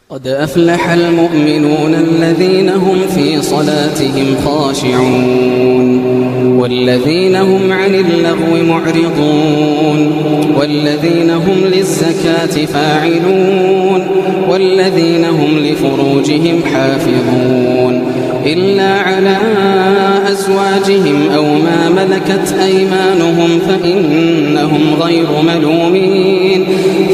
قد أفلح المؤمنون الذين هم في صلاتهم خاشعون والذين هم عن اللغو معرضون والذين هم للزكاة فاعلون والذين هم لفروجهم حافظون إلا على أزواجهم أو ما ملكت أيمانهم فإنهم غير ملومين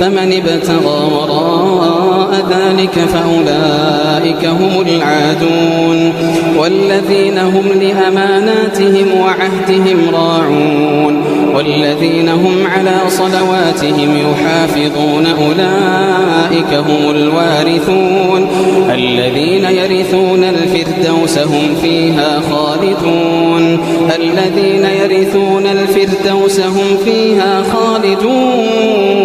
فمن ابتغى وراء ذلك فأولئك هم العادون والذين هم لأماناتهم وعهدهم راعون والذين هم على صلواتهم يحافظون أولئك هم الوارثون الذين يرثون الفردوس هم فيها خالدون الذين يرثون الفردوس هم فيها خالدون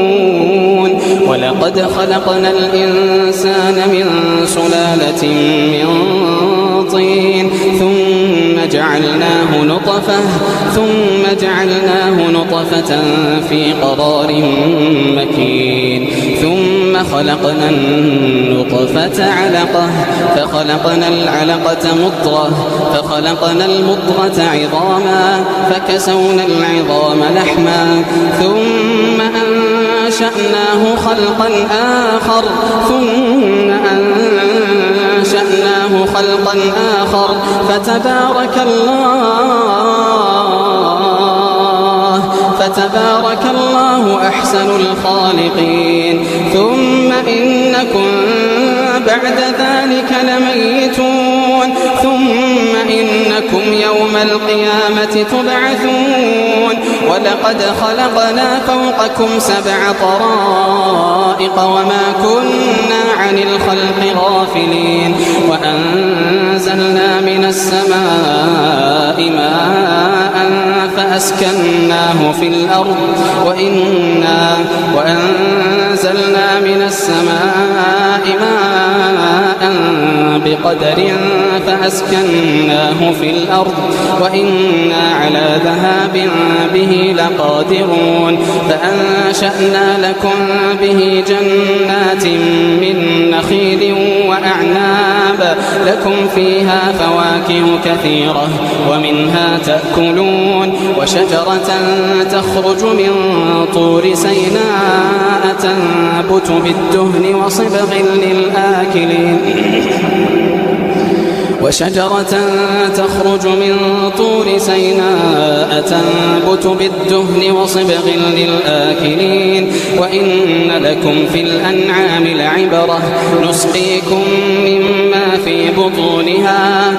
ولقد خلقنا الإنسان من سلالة من طين ثم جعلناه نطفة في قرار مكين ثم خلقنا النطفة علقة فخلقنا العلقة مضغة فخلقنا المضغة عظاما فكسونا العظام لحما ثم أنشأناه خلقا آخر فتبارك الله أحسن الخالقين ثم إنكم بعد ذلك لميتون ثم إنكم يوم القيامة تبعثون ولقد خلقنا فوقكم 7 طرائق وما كنا عن الخلق غافلين وأنزلنا من السماء ماء فأسكناه في الأرض وأنزلنا من السماء ماء بقدر فأسكناه في الأرض وإنا على ذهاب به لقادرون فأنشأنا لكم به جنات من نخيل وأعناب لكم فيها فواكه كثيرة ومنها تأكلون وشجرة تخرج من طور سيناء تنبت بالدهن وصبغ للآكلين وشجرة تخرج من طور سيناء تنبت بالدهن وصبغ للآكلين وإن لكم في الأنعام لعبرة نسقيكم مما في بطونها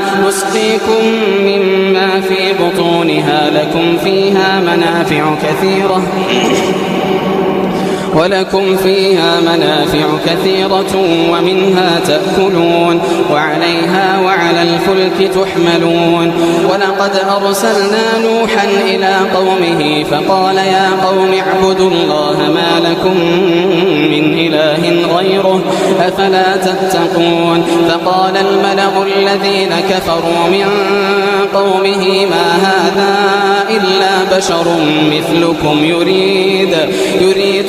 لكم فيها منافع كثيرة ومنها تأكلون وعليها وعلى الفلك تحملون ولقد أرسلنا نوحا إلى قومه فقال يا قوم اعبدوا الله ما لكم من إله غيره أفلا تتقون فقال الملأ الذين كفروا من قومه ما هذا إلا بشر مثلكم يريد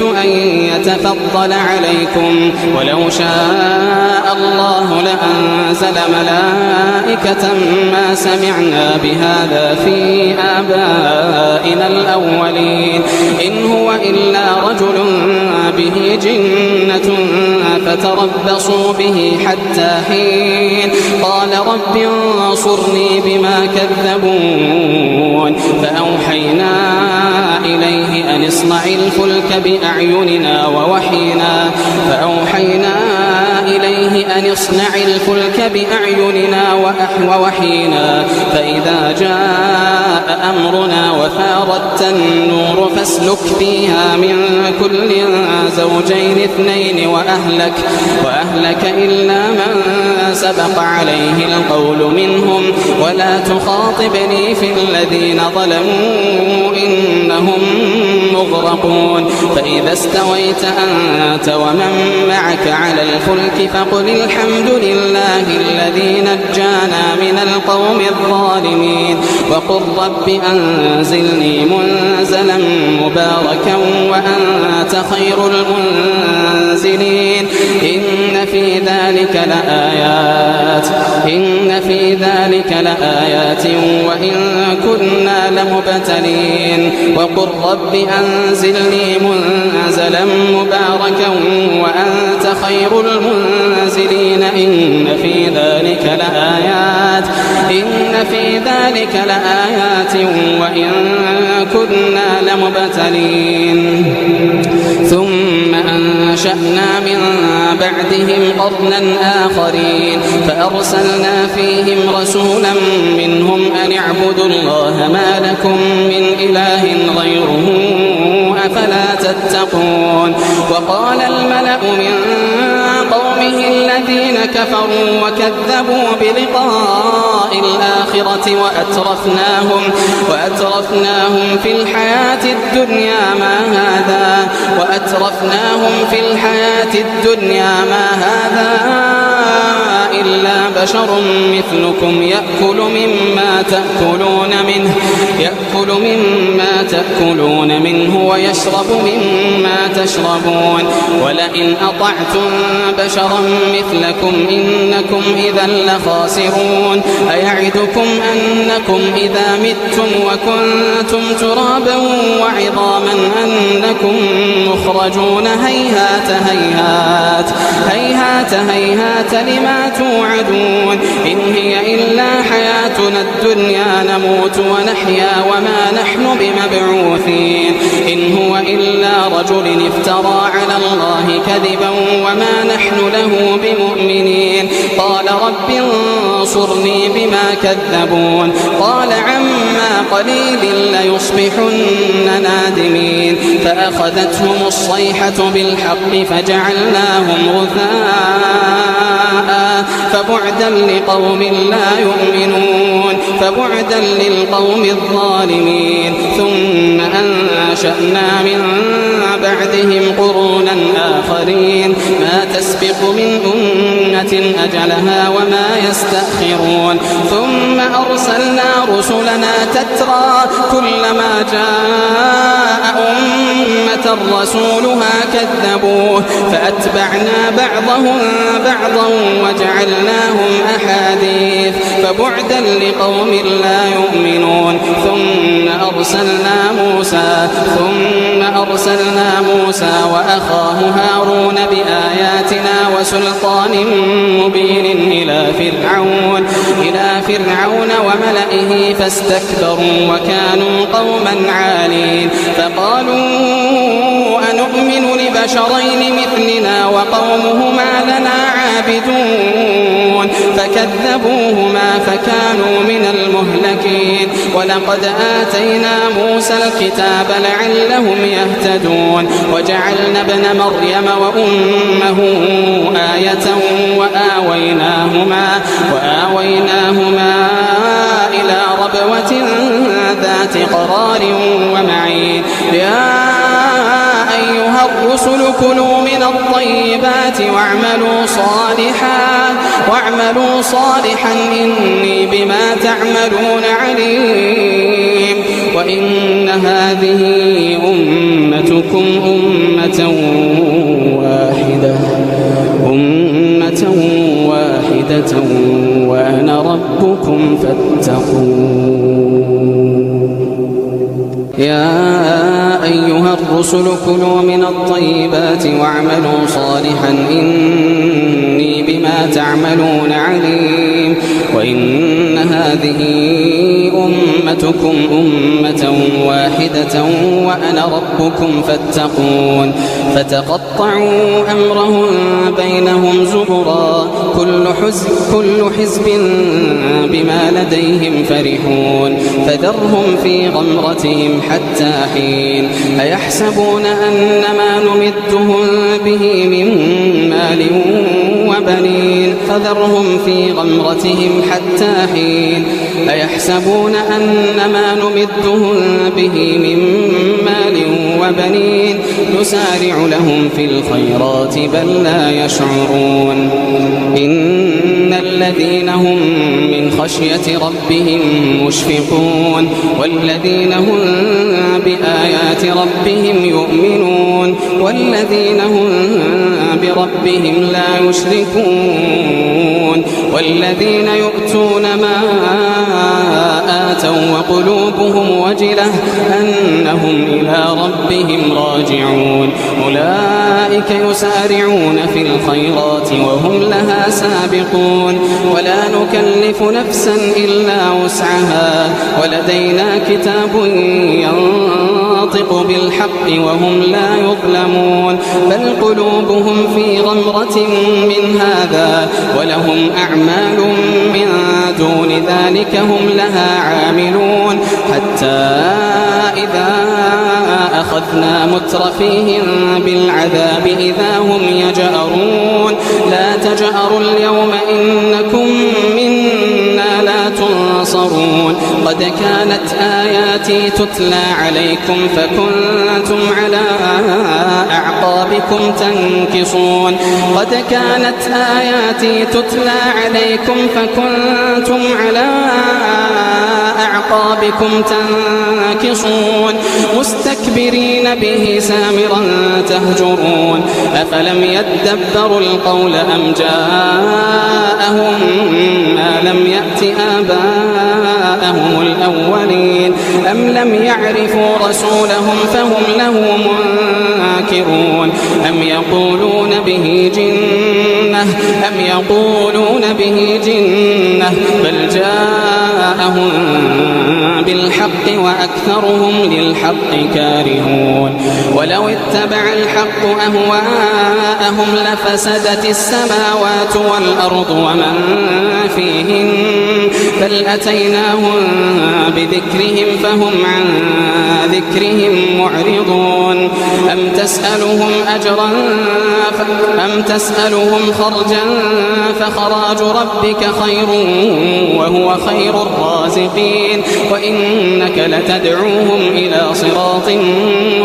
أن يتفضل عليكم ولو شاء الله لأنزل ملائكة ما سمعنا بهذا في آبائنا الأولين إن هو إلا رجل به جنة فتربصوا به حتى حين قال رب انصرني بما كذبون فأوحينا إليه أن اصنع الفلك بأعيننا ووحينا فإذا جاء أمرنا وفارت النور فاسلك فيها من كل زوجين 2 وأهلك إلا من سبق عليه القول منهم ولا تخاطبني في الذين ظلموا إنهم مغرقون فإذا استويت أنت ومن معك على الفلك فقل الحمد لله الذي نجانا من القوم الظالمين وقل رب أنزلني منزلا مباركا وأنت خير المنزلين إن في ذلك لآيات وإن كنا لمبتلين وقل رب أنزلني منزلا مباركا وأنت خير المنزلين إن في ذلك لآيات وإن كنا لمبتلين ثم أنشأنا من بعدهم قرنا آخرين فأرسلنا فيهم رسولا منهم أن اعبدوا الله ما لكم من إله غيره أفلا تتقون وقال الملأ من قومه الذين كفروا وكذبوا بلقاء الآخرة وأترفناهم في الحياة الدنيا ما هذا إلا بشر مثلكم يأكل مما تأكلون منه ويشرب مما تشربون ولئن أطعتم بشرا مثلكم إنكم إذا لخاسرون أيعدكم أنكم إذا متم وكنتم ترابا وعظاما أنكم مخرجون هيهات لما توعدون إن هي إلا حياتنا الدنيا نموت ونحيا وما نحن بمبعوثين إن هو إلا رجل افترى على الله كذبا وما نحن له بمؤمنين قال رب انصرني بما كذبون قال عما قليل ليصبحن نادمين فأخذتهم الصيحة بالحق فجعلناهم غثاء فبعدا للقوم الظالمين ثم أنشأنا من بعدهم قرونا آخرين ما تسبق من أمة أجلها وما يستأخرون ثم أرسلنا رسلنا تترى كلما جاء أمة رسولها كذبوه فأتبعنا بعضهم بعضا وجعلناهم أحاديث فبعدا لقوم لا يؤمنون ثم أرسلنا موسى وأخاه هارون بآياتنا وسلطان مبين إلى فرعون وملئه فاستكبروا وكانوا قوما عالين فقالوا أنؤمن لبشرين مثلنا وقومهما لنا عابدون فكذبوهما فكانوا من المهلكين ولقد آتينا موسى الكتاب لعلهم يهتدون وجعلنا ابن مريم وأمه آية وآويناهما إلى ربوة ذات قرار ومعين يا أيها الرسل كلوا من الطيبات واعملوا صالحا إني بما تعملون عليم وإن هذه أمتكم أمة واحدة وأنا ربكم فاتقون يا أيها الرسل كلوا من الطيبات واعملوا صالحا إني بما تعملون عليم وإن هذه أمتكم أمة واحدة وأنا ربكم فاتقون فتقطعوا أمرهم بينهم زبرا كل حزب بما لديهم فرحون فذرهم في غمرتهم حتى حين أيحسبون أن ما نمدهم به من مال وبنين فذرهم في غمرتهم حتى حين أيحسبون أن ما نمدهم به من مال وبنين نسارع لهم في الخيرات بل لا يشعرون إن الذين هم من خشية ربهم مشفقون والذين هم بآيات ربهم يؤمنون والذين هم بربهم لا يشركون والذين يؤتون ما آتوا وقلوبهم وجلة أنهم إلى ربهم راجعون أولئك يسارعون في الخيرات وهم لها سابقون ولا نكلف نفسا إلا وسعها ولدينا كتاب ينطق بالحق وهم لا يظلمون بل قلوبهم في غمرة من هذا ولهم أعمال من دون ذلك هم لها عاملون حتى إذا أخذنا مترفيهم بالعذاب إذا هم يجأرون لا تجأروا اليوم إنكم منا لا تنصرون قد كانت آياتي تتلى عليكم فكنتم على أعقابكم تنكصون قد كانت آياتي تتلى عليكم فكنتم على أعقابكم تنكصون مستكبرين به سامرا تهجرون أفلم يدبروا القول أم جاءهم ما لم يأت آباءهم الأولين أم لم يعرفوا رسولهم فهم له منكرون أم يقولون به جنة بل جاءهم بالحق وأكثرهم للحق كارهون ولو اتبع الحق أهواءهم لفسدت السماوات والأرض ومن فيهن بل أتيناهم بذكرهم فهم عن ذكرهم معرضون أم تسألهم خرجا فخراج ربك خير وهو خير الرازقين وإنك لتدعوهم إلى صراط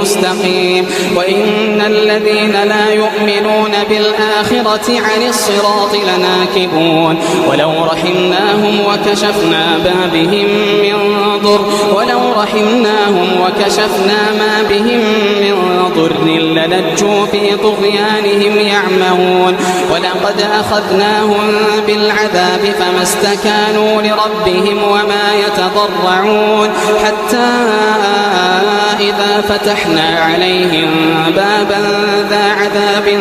مستقيم وإن الذين لا يؤمنون بالآخرة عن الصراط لناكبون ولو رحمناهم وكشفنا ما بهم من ضر للجوا في طغيانهم يعمهون ولقد أخذناهم بالعذاب فما استكانوا لربهم وما يتضرعون حتى إذا فتحنا عليهم بابا ذا عذاب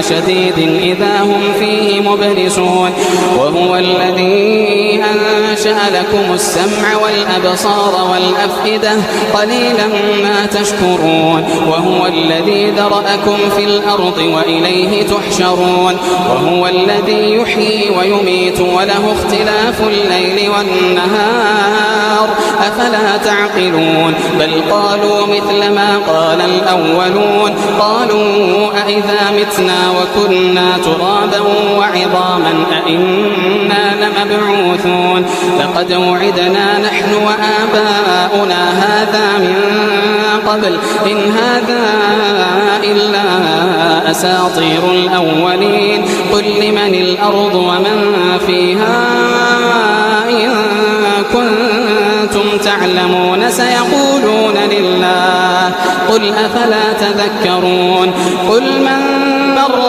شديد إذا هم فيه مبلسون وهو الذي أنشأ لكم السمع والأبصار والأفئدة قليلا ما تشكرون وهو الذي ذرأكم في الأرض وإليه تحشرون وهو الذي يحيي ويميت وله اختلاف الليل والنهار أفلا تعقلون بل قالوا مثل ما قال الأولون قالوا أئذا متنا وكنا ترابا وعظاما أئنا لمبعوثون لقد وعدنا نحن وآباؤنا هذا من قبل إن هذا إلا أساطير الأولين قل لمن الأرض ومن فيها إن كنتم تعلمون سيقولون لله قل أفلا تذكرون قل من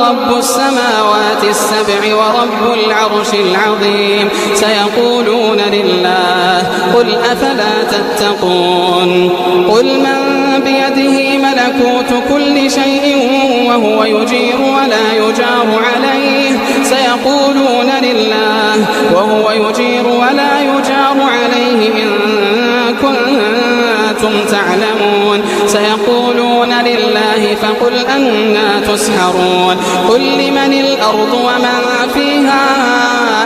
رب السماوات السبع ورب العرش العظيم سيقولون لله قل أفلا تتقون قل من بيده ملكوت كل شيء وهو يجير ولا يجار عليه سيقولون لله وهو يجير ولا يجار عليه إن كنتم تعلمون سيقولون لله فقل أنا تسحرون قل لمن الأرض ومن فيها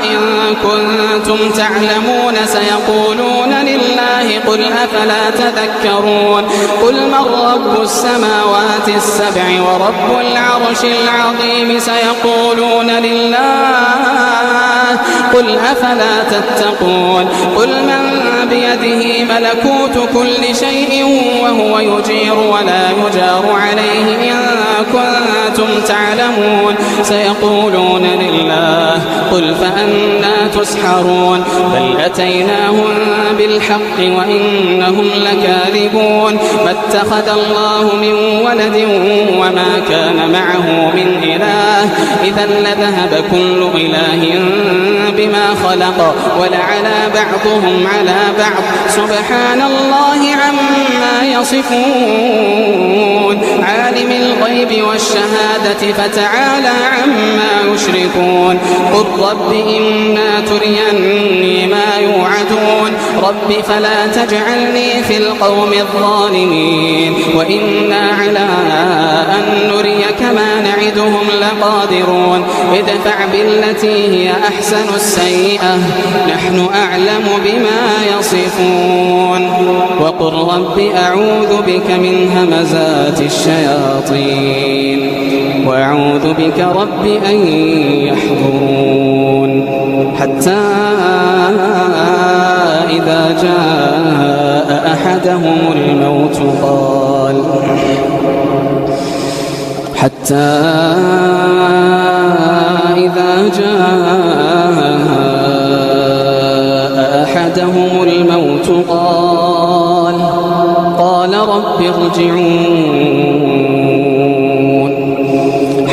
إن كنتم تعلمون سيقولون لله قل أفلا تذكرون قل من رب السماوات السبع ورب العرش العظيم سيقولون لله قل أفلا تتقون قل من بيده ملكوت كل شيء وهو يجير ولا يجار عليه إن كنتم تعلمون سيقولون لله قل فأنا تسحرون بل أتيناهم بالحق وإنهم لكاذبون ما اتخذ الله من ولد وما كان معه من إله إذا لذهب كل إله بما خلق ولعلى بعضهم على بعض سبحان الله عما يصفون عالم الغيب والشهادة فتعالى عما يشركون قل رب إما تريني ما يوعدون رب فلا تجعلني في القوم الظالمين وإنا على أن نريك ما نعدهم لقادرون ادفع بالتي هي أحسن السيئة نحن أعلم بما يصفون وقل رب أعوذ بك من همزات الشياطين وأعوذ بك رب أن يحضرون حتى إذا جاء أحدهم الموت قال رب ارجعون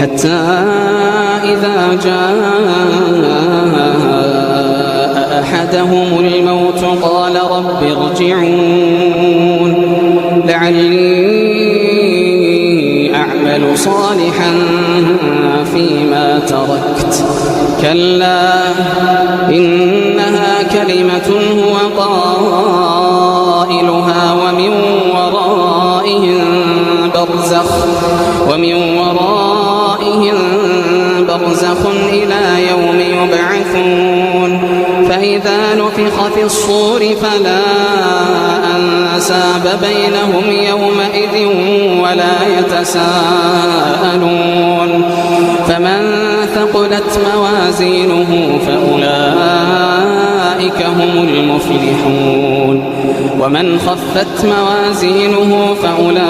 حتى إذا جاء أحدهم الموت قال رب ارجعون لعلي أعمل صالحا فيما تركت كلا إنها كلمة هو قائلها ومن ورائهم برزخ إلى يوم يبعثون فإذا نفخ في الصور فلا أنساب بينهم يومئذ ولا يتساءلون فمن ثقلت موازينه فأولئك هم المفلحون ومن خفت موازينه فأولئك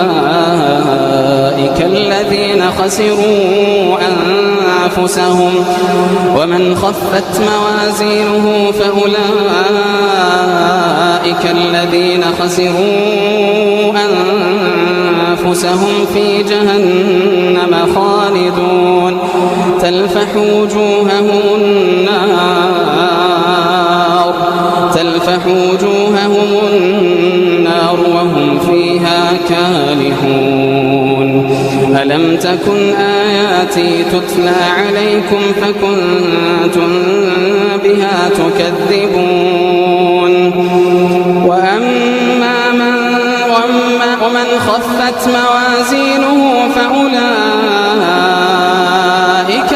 الذين خسروا أنفسهم في جهنم خالدون تلفح وجوههم النار وهم فيها كالحون ألم تكن آياتي تتلى عليكم فكنتم بها تكذبون ومن خفت موازينه فأولئك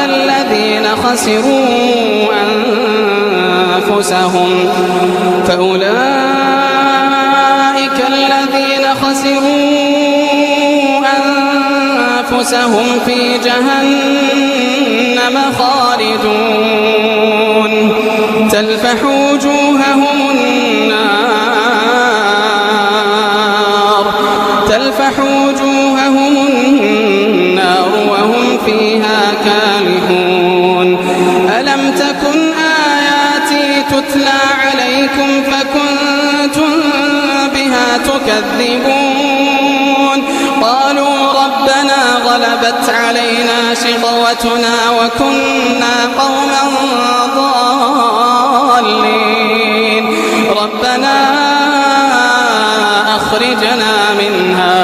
الذين خسروا أنفسهم في جهنم خالدون تلفح وجوههم النار وهم فيها كالحون ألم تكن آياتي تتلى عليكم فكنتم بها تكذبون قالوا ربنا غلبت علينا شقوتنا وكنا قوما ضالين ربنا أخرجنا منها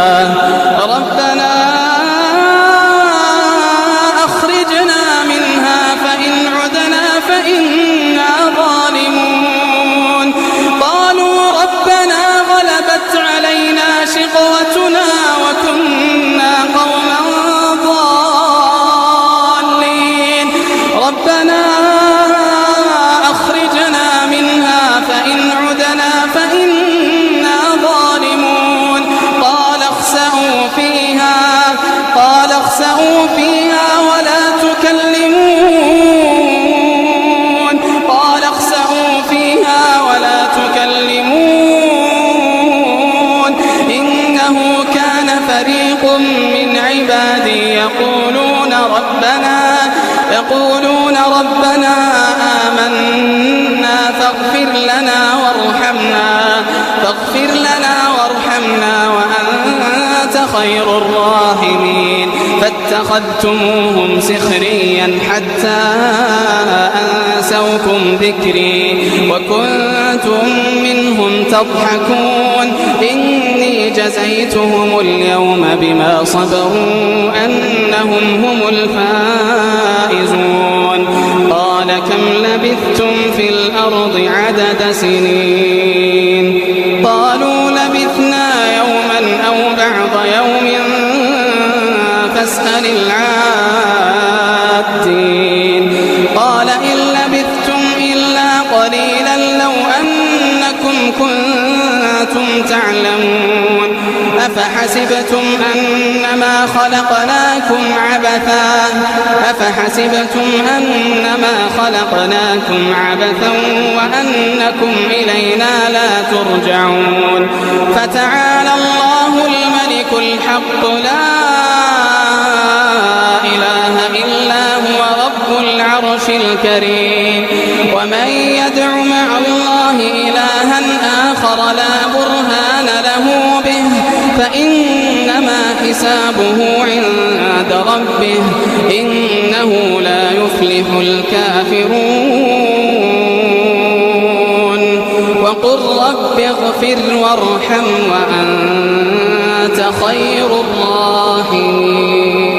فإن عدنا فإنا ظالمون قالوا ربنا غلبت علينا شقوتنا وكنا قوما ضالين ربنا أخرجنا منها فإن عدنا فإنا ظالمون قال اخسئوا فيها ولا تكلمون إنه كان فريق من عبادي يقولون ربنا خير الراحمين فاتخذتموهم سخريا حتى أنسوكم ذكري وكنتم منهم تضحكون إني جزيتهم اليوم بما صبروا أنهم هم الفائزون قال كم لبثتم في الأرض عدد سنين قالوا لبثنا يوما أو بعض يوم فاسأل العادين قال إن لبثتم إلا قليلا لو أنكم كنتم تعلمون أفحسبتم أنما خلقناكم عبثا وأنكم إلينا لا ترجعون فتعالى الله الملك الحق لا إله إلا هو رب العرش الكريم ومن يدع مع الله إلها آخر لا برهان له به فإنما حسابه عند ربه إنه لا يفلح الكافرون وقل رب اغفر وارحم وأنت خير الراحمين